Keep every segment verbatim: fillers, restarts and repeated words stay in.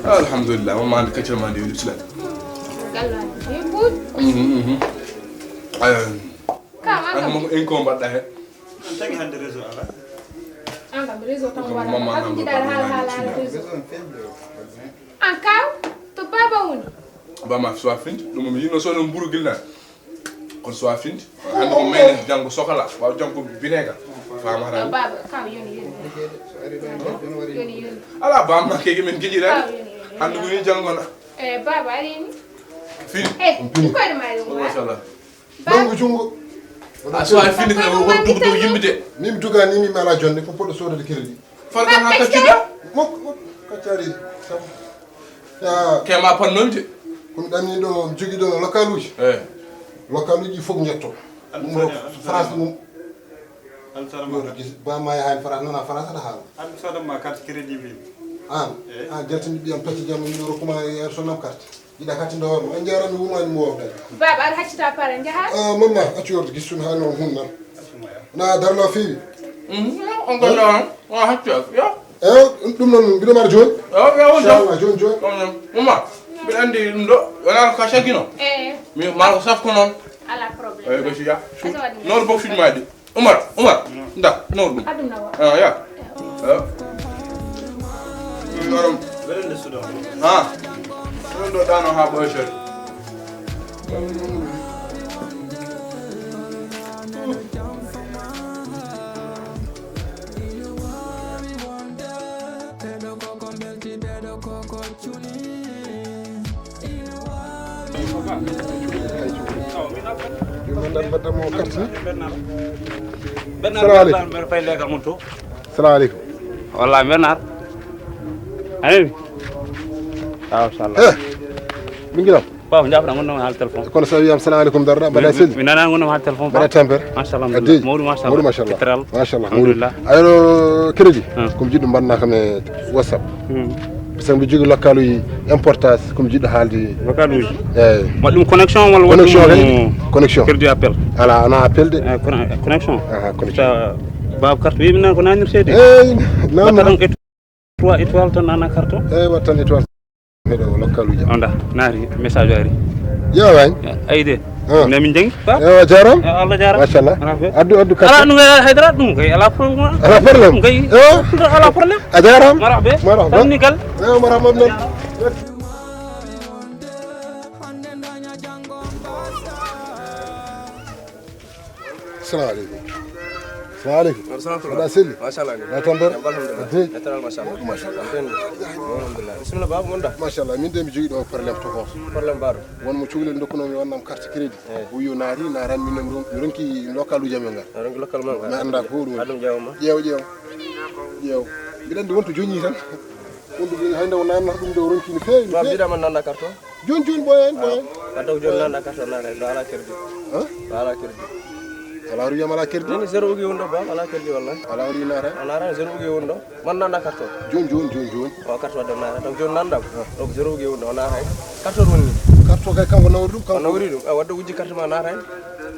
Alhamdulillah, mo mande kaccel ma ndi weli islam. Gallo ni bud. Mhm, mhm. Ayo. Kama an kam en ko mbaɗɗa he. An tagi hande réseau ala. An kam réseau tan wala. Mama an jiɗa hal hala réseau. An kaw to baba woni. Bama so a finti ɗum mi yino so no mburu gilla. Kono so a finti hande ko mayne janngo sokala, ɓaawo janngo bineega. Famata. Baba kam yoni yoni. Yoni yoni. Ala bamma keke men giƴira. Hande ko ni janngo na. Eh baba ari ni. Fini. Eh koyde ma yo. Machallah. Nangu jungo. A so a fini tan ko dugu dow yimɓe de. Min duga ni mi mala jonde ko poɗɗo sodade crédit. Farka na kaccida. Mok mok kaccari. Sabu. Ya kema pannonde. Ko mi ɗanni ɗo mi jogi ɗo lokaluji. Eh. Lokaluji fof ñetto. Ɗum ɗo France mum. Alsara ma. Ba ma yahan France nana France na haala. An sodama carte crédit bi. An. Eh. An jaltini ɓiyam pecce jam mi ɗo rokkuma e sonnam carte. Jiɗa kati ndo mo en jarami wumani mo wofde. Baba ar haccita pare jaha. Ah mamma acci wordo gis sun ha no hun nan. Na darlo fewi. Mhm. On ko non. On hacci yo. Eh ɗum non mbiɗo mara joni. Yo yo on. Inshallah joni joni. Mama mbiɗa andi ɗum ɗo wona ko sagino. Eh. Mi maro saf ko non. Ala problème. Eh ko siya. Non bok fitmaji. Umar, Umar, nda, nawr ɗum. Aduna wa. Ah, ya. Ya. Ɗum noon. Welande suuɗo. Ha. Ɗum ɗo ɗano ha ɓoytel. Salamu aleykum. Mbeɗa fay leegal mum to. Salamu aleykum. Wallaahi mbeɗa naar. Anani? Aw sallah. Eh. Ɓingilam. Bawo jaafata gonno haal téléphone. Kono so wiyam salamu aleykum darɗa mbaɗa selli. Mi nana gonno haal téléphone. Mbaɗa tempere. Machallah. Addi. Mawɗum machallah. Mawɗum machallah. Fitteral. Machallah. Alhamdulillah. Ayno crédit. Hmm. Ko mi jiɗɗo mbaɗna kam e WhatsApp. Hmm. Par ce que mbiɗo jogii lokaluji importance ko mi jiɗɗo haalde. Lokaluji. Eyyi. Waɗi ɗum connexion walla waɗi connexion ɗum kay. Connexion. Perdu appel. Ala ana appel de. Eh, conne- connexion. Aha connexion. Sa baaba carte wiimi nan ko nanirtede. Eyyi. Watta ɗon étoile. Trois étoiles tan nana carte o. Eyyi watta tan étoile. Miɗo lokaluji. Onda naari message ari. Yo wañ. Ayi de. Ah. Ne min jangi. Yo jaram. Eh, Allah jaram. Machallah. Addu addu carte. Ala ɗum kay haydara ɗum kay ala problème. Ala problème. Ɗum kay ala problème. A jaram. Marhaɓe. Marhaɓe. Tan ni kal. Yo marhaɓe non. Salamu aleykum. Salamu aleykum. Mbaɗa selli? Machallah. Mbaɗa tampere? Alhamdulillah. Addi? Ettanal machallah. Machallah. Alhamdulillah. Bisimilla baba wonda. Machallah. Min de mi jogi ɗo problème to ko. Problème baɗo. Won mo cukalel dokkuno mi wonnam carte crédit. Eh. O wi o naari, naran min mi ronki local uji amen ngal. A ronki local mon ngal. Mi anda ko ɗum. Adum ƴeewa ma. Ƴeew ƴeew. Ƴeew. Mbiɗa andi wonto joñi tan. Wonto joñi hay nde o nannata ɗum de o ronki no feewi. Ba mbiɗa man nanda carte o. Joni joni ɓooya en ɓooya en. Wadde ko joni nanda carte o naata ɗo ala crédit. Hein? Ɗo ala crédit. Ala wiyam ala crédit. Nini zéro ugi wonɗo ba ala crédit walla. Ala woni naata. A naata zéro ugi wonɗo. Man nanda carte o. Joni joni joni joni. O carte wadde naata donc joni nandam. Donc zéro ugi wonɗo o naata hen. Carte o woni. Carte o kay kanko nawri ɗum kanko. Nawri ɗum. A wadde wujji carte ma naata hen.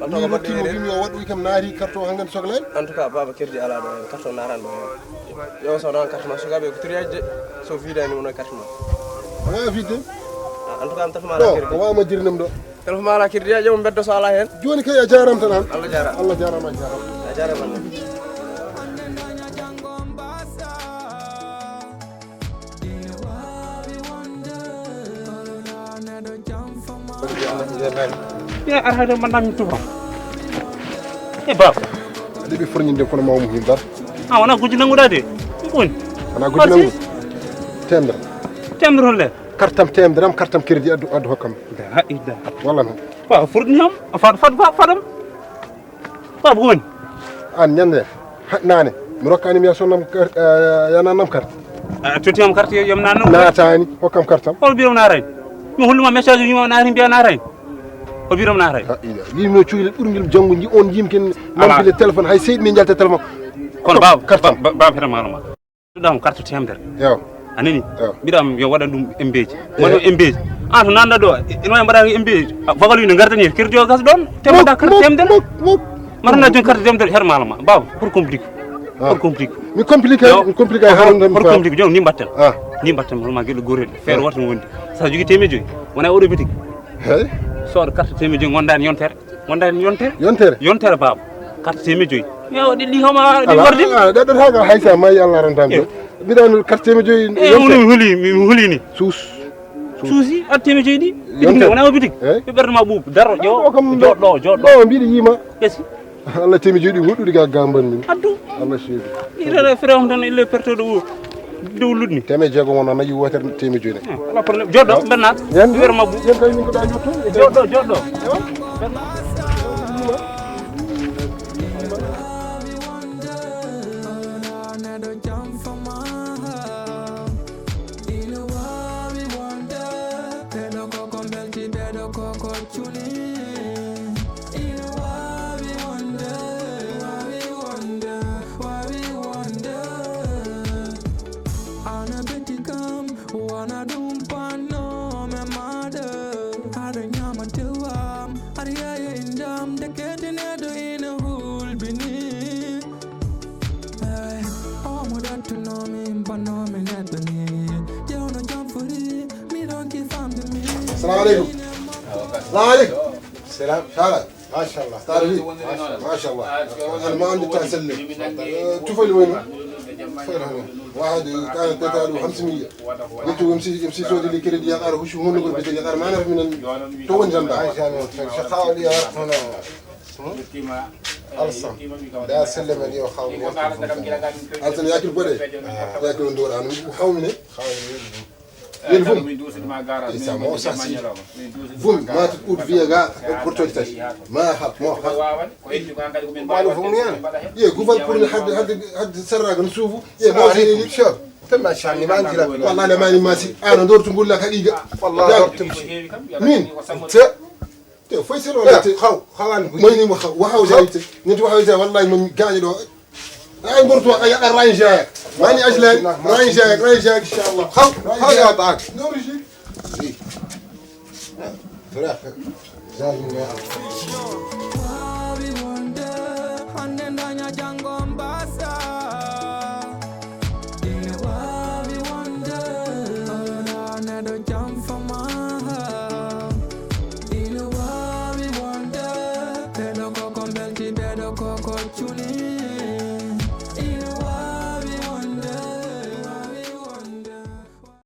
Ni rokkimo wimi o waɗɗoy kam naati carte o hangan sokla en. En tout cas baba crédit ala ɗo hen carte o naatan ɗo hen. Yo so noon carte ma sukaɓe ko triage de so vidani wono carte ma. Wona vide. En tout cas am téléphone ma ala crédit. O wawa majjiri nem ɗo. Téléphone ma ala crédit a ƴeewa mbeddo so ala hen. Joni kay a jarama tan an. Allah jarama. Allah jarama a jarama. A jarama Allah. Ya arhade mandan mi tuba. E baba. Ade ɓe forñinde kono mawmo hin dar. A wona gujji nanguɗa de. Ɗum woni. Wona gujji nangu. Temedere. Temedere holle. Kartam temedere am kartam crédit addu addu hokkam. Da ida. Walla non. Wa furdi ham. Fad fad fadam. Baaba ko woni? An ñande nane mi rokkani mi yasonnam yanannam carte. A totiyam carte yom nan non. Naatani hokkam carte am. Hol birom naatani? Mi holluma message uji ma naati mbiya naatani. Hol birom naatani? Yimno cukalel ɓurngel janngo ji on yimken nampile téléphone hay seydi min jalta téléphone. Kono baba carte am. Baba fete malama. Ɗam carte temedere. Yo. A nani? Yo. Mbiɗam yo waɗan ɗum embeji. Waɗo embeji. An to nanɗa ɗo ene wawi mbaɗa embeji. Bagal wi no gardani crédit o gas ɗon temedere carte temedere. Marana joni carte temedere her malama baw pour complique. Pour complique. Mi compliqué, mi compliqué, haɗum ɗum. Hoto compliqué, joom, ni mbatten. Ah. Ni mbatten, hono ma geɗo gotel. Feere woto wondi. Sa jogi teemeɗɗe joyi, wona oɗo bitik. Hey. Soodo carte teemeɗɗe joyi, gondani yontere. Gondani yontere. Yontere? Yontere, baaba. Carte teemeɗɗe joyi. Mi awa ɗiɗi, homa ɗi warde. Ala, ɗeɗɗo taga, hay sa mayi, Allah ranta mi. Mbiɗa no carte teemeɗɗe joyi. E, yontere. Hono mi huli, mi huli ni. Suus. Suusi, a teemeɗɗe joyi ɗi. Yontere. Wona o bitik. Eh? Ɓe ɓerɗe ma ɓuuɓ. Daro, jo, joɗɗo, joɗɗo. Ɗo, mbiɗa yima. Esi. Allah teemeɗɗe joyi ɗi woɗɗude ga gamban min. Addu. Allah seedi. Ira frère on tan ille pertoɗo o. Dow luɗni. Teemeɗɗe jeegom wona nayi wotere teemeɗɗe joyi. Ah, wala problème. Joɗɗo, ɓennaat. Yan. Wero mabbu. Yan kay min ko da jotto. Joɗɗo, joɗɗo. Ina waawi wonde, ɓeɗo koko belti, ɓeɗo koko cuni. Ina waawi wonde, waawi wonde, waawi wonde. Ana beti kam, wana ɗum panno me maɗa. Aɗa ñama tewam, aɗa yaya indam, de kete neɗɗo ina hulbini. Ey, omo ɗattunomi, bannomi neɗɗo ni. Jewno jam fori, miɗon ki famde mi. Assalamu aleykum. Assalamu aleykum. Salam. Salam. Machallah. Taar wi. Machallah. Ana ma andi ta selle. Eh, tufali woni. Wahadi kana tetalu hamsimiya. Yetu M C, M C sodi li crédit ya qara hushu hono gol bete ya qara mana min to woni tan da. Ay jami o tan. Shaqawa li ya hono. Alsan. Da sellem e ɗi o hawmi. Alsan yakil boɗe. Yakil on dowɗa no hawmi ne. Hawmi ne. Yen fum. Isa mo sasi. Fum mati ut viya ga portoji tati. Ma hak mo hak. Wano fum yan. Ye guval pour ni hadde hadde hadde sarra gan suufu. Ye mo sene ni. Sure. Tama shani man jira. Wallahi le mani masi. Ano dor tungulla kadiga. Wallahi dor tumsi. Min. Te. Te foy selo. Te haw hawan. Moy ni mo haw. Wahaw jayte. Nit wahaw jay wallahi mo gañi do. Ay gorto ay ay ranja. Mani ajlan ranja ranja inshallah. Haw haw ya taak. Noriji. Frère. Jani ne. Waawi wonde, hande daña, jango mbasa. Ina waawi wonde, ala neɗɗo jam fama. Ina waawi wonde, ɓeɗo koko belti, ɓeɗo koko cuni.